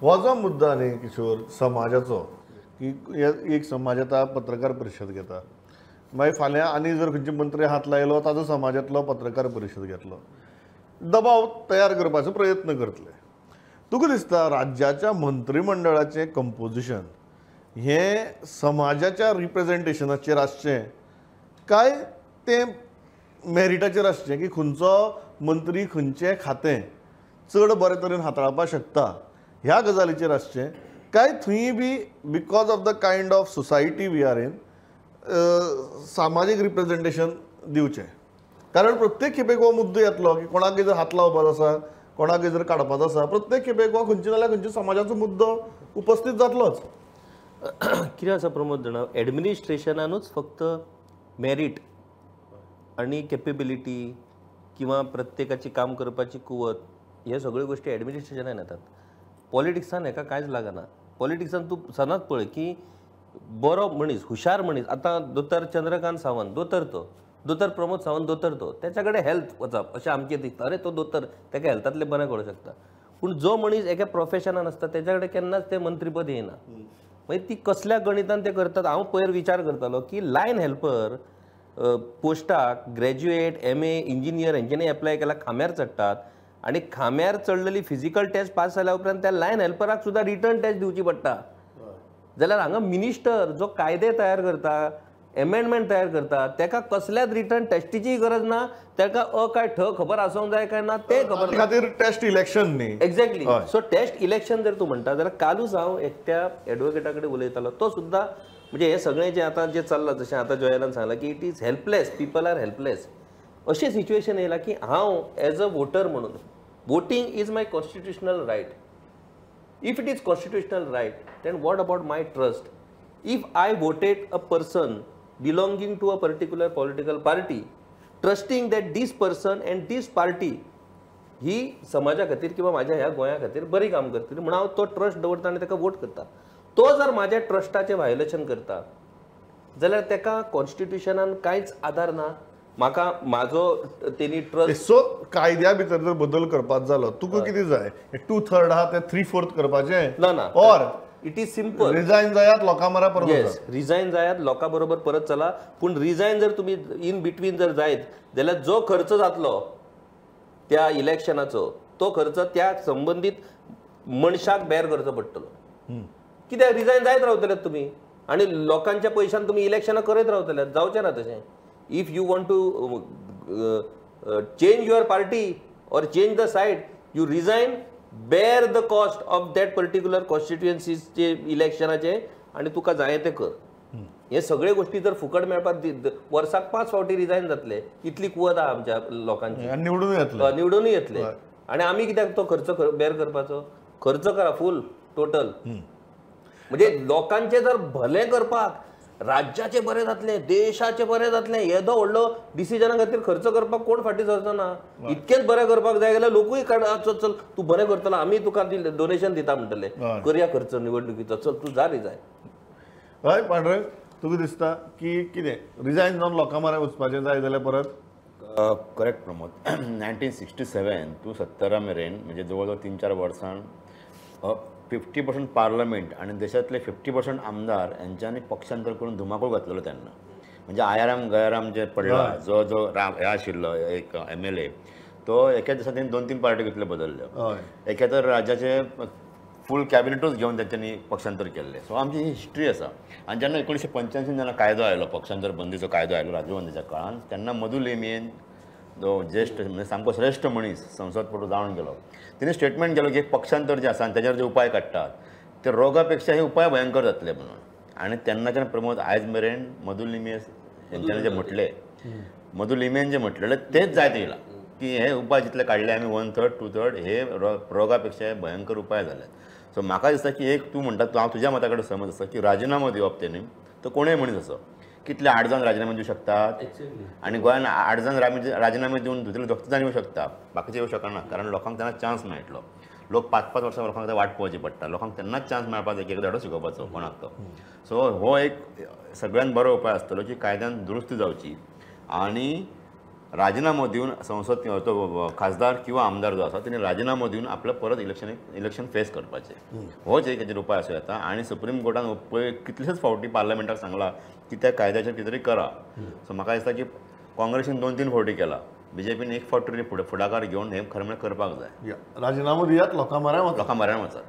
हो जो मुद्दो न्ही किशोर समाजाचो की एक समाज आतां पत्रकार परिशद घेता, मागीर फाल्यां आनी जर खंयचे मंत्री हात लायलो ताजो समाजांतलो पत्रकार परिशद घेतलो, दबाव तयार करपाचो प्रयत्न करतले. तुका दिसता राज्याच्या मंत्रिमंडळाचें कंपोजिशन हें समाजाच्या रिप्रेजेंटेशनाचेर आसचें काय तें मेरिटाचेर आसचें की खंयचो मंत्री खंयचें खातें चड बरे तरेन हाताळपाक शकता ह्या गजालीचेर आसचें काय थंय बी because of the kind of society we are in सामाजीक रिप्रेजेंटेशन दिवचें? कारण प्रत्येक खेपेक हो मुद्दो येतलो की कोणाक जर हात लावपाचो आसा, कोणाक जर काडपाचो आसा, प्रत्येक खेपेक हो खंयचे नाल्यार खंयच्या समाजाचो मुद्दो उपस्थित जातलोच. कितें आसा प्रमोद जाणा, एडमिनिस्ट्रेशनानूच फक्त मेरीट आनी केपेबिलिटी किंवा प्रत्येकाची काम करपाची कुवत हे सगळ्यो गोश्टी एडमिनिस्ट्रेशनान येतात. पॉलिटिक्सान हेका कांयच लागना. पॉलिटिक्सान तूं सदांच पळय की बरो मनीस, हुशार मनीस, आतां दोतोर चंद्रकांत सावंत दोतोर, तो दोतोर प्रमोद सावंत दोतोर, तो तेच्या कडेन हेल्थ वचप अशें आमचें दिसता, अरे तो दोतोर तेका हेल्थांतलें बरें करूं शकता. पूण जो मनीस एका प्रोफेशनान आसता तेच्या कडेन केन्नाच तें मंत्रीपद येना. मागीर ती कसल्या गणितान ते करतात. हांव पयर विचार करतालो की लायन हेल्पर पोस्टाक ग्रॅज्युएट, MA, engineer हेंच्यांनी एप्लाय केला, खांब्यार चडटात आनी खांब्यार चडलेली फिजिकल टेस्ट पास जाल्या उपरांत त्या लायन हेल्पराक सुद्दां रिटर्न टेस्ट दिवची पडटा. जाल्यार हांगा मिनिस्टर जो कायदे तयार करता, एमेंडमेंट तयार करता, तेका कसल्याच रिटर्न टेस्टीची गरज ना, तेका अ काय ठ खबर आसूंक जाय काय ना तें खबर ना. खातीर टेस्ट इलेक्शन न्ही. एक्झॅक्टली. सो टेस्ट इलेक्शन जर तूं म्हणटा जाल्यार कालूच हांव एकट्या एडवोकेटा कडेन उलयतालो, तो सुद्दां म्हणजे हे सगळें जें आतां जें चल्लां, जशें आतां जोयलान सांगलां की it is helpless, people are helpless, अशें सिच्युएशन येयलां की हांव एज अ वोटर म्हणून voting is my constitutional right. If it is constitutional right then what about my trust? If I voted a person belonging to a particular political party, trusting that this person and this party ही समाजा खातीर किंवा माझ्या ह्या गोंया खातीर बरी काम करतली म्हणून हांव तो ट्रस्ट दवरता आनी ताका वोट करता, तो जर माझ्या ट्रस्टाचें व्हायोलेशन करता जाल्यार ताका कॉन्स्टिट्युशनान कांयच आदार ना. म्हाका म्हाजो तेणी ट्रस्ट. सो कायद्या भितर जर बदल करपाक जालो तुका कितें जाय, 2/3 आहा ते 3/4 करपाचें? ना ना, or it is simple, resign जायात लोकां बरोबर परत. येस, रिजायन जायात लोकां बरोबर परत चला. पूण रिजायन जर तुमी इन बिटवीन जर जायत जाल्यार जो खर्च जातलो त्या इलेक्शनाचो तो खर्च त्या संबंदीत मनशाक बेर करचो पडटलो. कित्याक रिजायन जायत रावतले तुमी आनी लोकांच्या पयशान तुमी इलेक्शनां करत रावतले, जावचें ना तशें. If you want to change your party or change the side, you resign, bear the cost of that particular कॉन्स्टिट्युएन्सीचे इलेक्शनाचे आनी तुका जाय तें कर. हे सगळे गोष्टी जर फुकट मेळपाक वर्साक 5 फावटी रिजायन जातले, इतली कुवत आहा आमच्या लोकांची, निवडून येतले, निवडूनय येतले. आनी आमी कित्याक तो खर्च बेर करपाचो? खर्च करा फूल टोटल. म्हणजे लोकांचे जर भलें करपाक, राज्याचे बरें जातलें, देशाचें बरें जातलें, येदो व्हडलो डिसिजना खातीर खर्च करपाक कोण फाटीं सरचो ना. इतकेंच बरें करपाक जाय जाल्यार लोकूय काड, चल चल तूं बरें करतलो, आमी तुका डोनेशन दिता म्हणटले, करया खर्च निवडणुकीचो, चल तूं जा रिजायन. हय पांडुरंग, तुका दिसता की कितें रिजायन जावन लोकां मरे वचपाचें जाय जाल्यार परत? करेक्ट प्रमोद. 1967 टू 70 मेरेन म्हणजे जवळ जवळ 3-4 वर्सां 50% पार्लमेंट आनी देशांतले 50% आमदार हेंच्यांनी पक्षांतर करून धुमाकूळ घातलेलो तेन्ना. म्हणजे आयाराम गयाराम जे पडला, जो जो राम हे आशिल्लो एक MLA, तो एका दिसा तेणी 2-3 पार्टी घेतले बदलल्यो, एका तर राज्याचे फूल कॅबिनेटूच घेवन तेंच्यांनी पक्षांतर केल्लें. सो आमची ही हिस्ट्री आसा. आनी जेन्ना 1985 जेन्ना कायदो आयलो, पक्षांतर बंदीचो कायदो आयलो राजीव गांधीच्या काळान, तेन्ना मधु लेमियन जो ज्येष्ठ म्हणजे सामको श्रेश्ठ मनीस संसदपटू जावन गेलो, तिणें स्टेटमेंट केलो की पक्षांतर जे आसा आनी तेजेर जे उपाय काडटात ते रोगा पेक्षा हे उपाय भयंकर जातले म्हणून. आनी तेन्नाच्यान प्रमोद आयज मेरेन मधु लिमये हेंच्यांनी जे म्हटलें, मधु लिमयेन जे म्हटलेलें तेच जायत येयलां की हे उपाय जितले काडले आमी 1/3 2/3 हे रोगा पेक्षा भयंकर उपाय जाल्यात. सो म्हाका दिसता की एक तूं म्हणटा, हांव तुज्या मता कडेन सहमत आसा की राजिनामो दिवप तेणी, तो कोणूय मनीस आसो, कितले 8 जाण राजिनामे दिवं शकतात आनी गोंयान 8 जाण राजिनामे दिवन दुसरे दोग जाण येवं शकता, बाकीचे येवं शकना, कारण लोकांक तेन्ना चान्स मेळटलो. लोक 5-5 वर्सां लोकांक वाट पळोवची पडटा, लोकांक तेन्नाच चान्स मेळपाक जाय की एक धडो शिकोवपाचो कोणाक तो. सो हो एक सगळ्यात बरो उपाय आसतलो की कायद्यान दुरुस्ती जावची आनी राजिनामो दिवन संसद तो खासदार किंवा आमदार जो आसा तेणी राजिनामो दिवन आपलो परत इलेक्शन फेस करपाचें. होच एक हेजेर उपाय आसूं येता. आनी सुप्रीम कोर्टान पळय कितलेच फावटी पार्लमेंटाक सांगलां की त्या कायद्याचेर कितें तरी करा. सो म्हाका दिसता की काँग्रेसीन 2-3 फावटी केला, बीजेपीन एक फावट तरी फुडाकार घेवन हें खरें म्हळ्यार करपाक जाय. राजिनामो दियात, लोकां म्हऱ्यान वचात, लोकां म्हऱ्यान वचात.